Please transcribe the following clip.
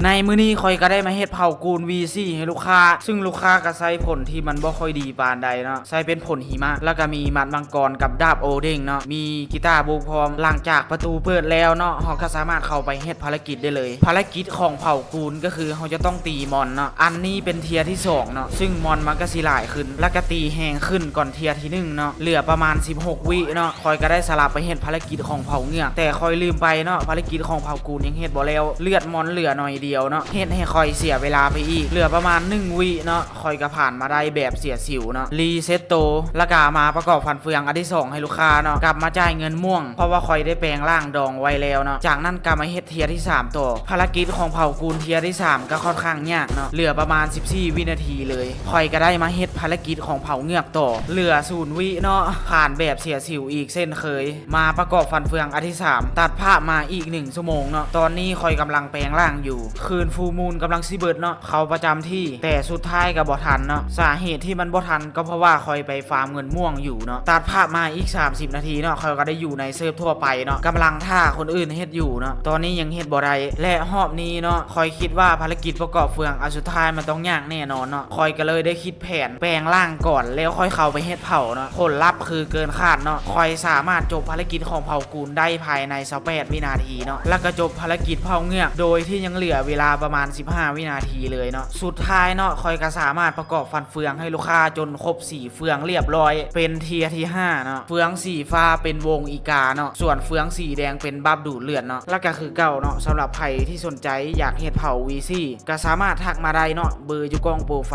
ໃນມື້ນີ້ຂ້ອຍກໍໄດ້ມາເຮັດເຜົາກູນ V4 ໃຫ້ລູກຄ້າ ຊຶ່ງລູກຄ້າກໍໃຊ້ຜົນທີ່ມັນບໍ່ຄ່ອຍດີປານໃດເນາະ ໃຊ້ເປັນຜົນຫິມະ ແລ້ວກໍມີມັດມັງກອນກັບດາບໂອເດ້ງເນາະ ມີກີຕາບູກພ້ອມ. ຫຼັງຈາກປະຕູເປີດແລ້ວເນາະ ເຮົາກໍສາມາດເຂົ້າໄປເຮັດພາລະກິດໄດ້ເລີຍ. ພາລະກິດຂອງເຜົາກູນກໍຄືເຮົາຈະຕ້ອງຕີມອນເນາະ ອັນນີ້ເປັນເທີຍທີສອງເນາະ ຊຶ່ງມອນມັນກໍຊິຫຼາຍຂຶ້ນ ແລ້ວກໍຕີແຮງຂຶ້ນກ່ອນເທີຍທີໜຶ່ງເນາະ ເຫຼືອປະມານສິບຫົກວິເນາະ. ຂ້ອຍກໍໄດ້ສະຫຼັບໄປເຮັດພາລະກິດຂອງເຜົາເງືອກ ແຕ່ຂ້ອຍລືມໄປເນາະ ພາລະກິດຂອງເຜົາກູນຍັງເຮັດບໍ່ແລ້ວ ເລືອດມອນເຫຼືອໜ້ອຍດຽວເນາະ ເຮັດໃຫ້ຂ້ອຍເສຍເວລາໄປອີກ ເຫຼືອປະມານໜຶ່ງວິເນາະ. ຂ້ອຍກໍຜ່ານມາໄດ້ແບບເສຍສິວເນາະ ຣີເຊັດໂຕ ແລ້ວກໍມາປະກອບຟັນເຟືອງອັນທີສອງໃຫ້ລູກຄ້າເນາະ ກັບມາຈ່າຍເງິນມ່ວງ ເພາະວ່າຂ້ອຍໄດ້ແປງຮ່າງດອງໄວ້ແລ້ວເນາະ. ຈາກນັ້ນກໍມາເຮັດເທີຍທີສາມຕໍ່. ພາລະກິດຂອງເຜົ່າກູນເທີຍທີສາມກໍຄ່ອນຂ້າງຍາກເນາະ ເຫຼືອປະມານສິບສີ່ວິນາທີເລີຍ. ຂ້ອຍກໍໄດ້ມາເຮັດພາລະກິດຂອງເຜົ່າເງືອກຕໍ່ ເຫຼືອສູນວິເນາະ ຜ່ານແບບເສຍສິວອີກເຊັ່ນເຄີຍ. ມາປະກອບຟັນເຟືອງອັນທີສາມ ຕັດພາບມາອີກໜຶ່ງຊົ່ວໂມງເນາະ ຕອນນີ້ຂ້ອຍກຳລັງແປງຮ່າງຢູ່ ຄືນຟູມູນກຳລັງຊິເບິດເນາະ ເຂົ້າປະຈຳທີ່ ແຕ່ສຸດທ້າຍກໍບໍ່ທັນເນາະ. ສາເຫດທີ່ມັນບໍ່ທັນກໍເພາະວ່າຂ້ອຍໄປຟາມເງິນມ່ວງຢູ່ເນາະ. ຕັດພາບມາອີກສາມສິບນາທີເນາະ ຂ້ອຍກໍໄດ້ຢູ່ໃນເສີບທົ່ວໄປເນາະ ກຳລັງຖ້າຄົນອື່ນເຮັດຢູ່ເນາະ ຕອນນີ້ຍັງເຮັດບໍ່ໄດ້. ແລະຮອບນີ້ເນາະ ຂ້ອຍຄິດວ່າພາລະກິດປະກອບເຟືອງອັນສຸດທ້າຍມັນຕ້ອງຍາກແນ່ນອນເນາະ ຂ້ອຍກໍເລີຍໄດ້ຄິດ ແຜນແປງຮ່າງກ່ອນ ແລ້ວຄ່ອຍເຂົ້າໄປເຮັດເຜົາເນາະ. ຜົນລັບຄືເກີນຄາດເນາະ ຂ້ອຍສາມາດຈົບພາລະກິດຂອງເຜົ່າກູນໄດ້ພາຍໃນຊາວແປດວິນາທີເນາະ ແລ້ວກໍຈົບພາລະກິດເຜົາເງືອກ ໂດຍທີ່ຍັງເຫຼືອເວລາປະມານສິບຫ້າວິນາທີເລີຍເນາະ. ສຸດທ້າຍເນາະ ຂ້ອຍກໍສາມາດປະກອບຟັນເຟືອງໃຫ້ລູກຄ້າຈົນຄົບສີ່ເຟືອງລຽບຮ້ອຍ ເປັນເທີຍທີຫ້າເນາະ. ເຟືອງສີຟ້າເປັນວົງອີກາເນາະ ສ່ວນເຟືອງສີແດງເປັນບັບດູດເລືອດເນາະ. ແລ້ວກໍຄືເກົ່າເນາະ ສຳລັບໃຜທີ່ສົນໃຈຢາກເຮັດເຜົາ V4 ກໍສາມາດທັກມາໄດ້ເນາະ ເບີຢູ່ກ້ອງໂປຣໄຟ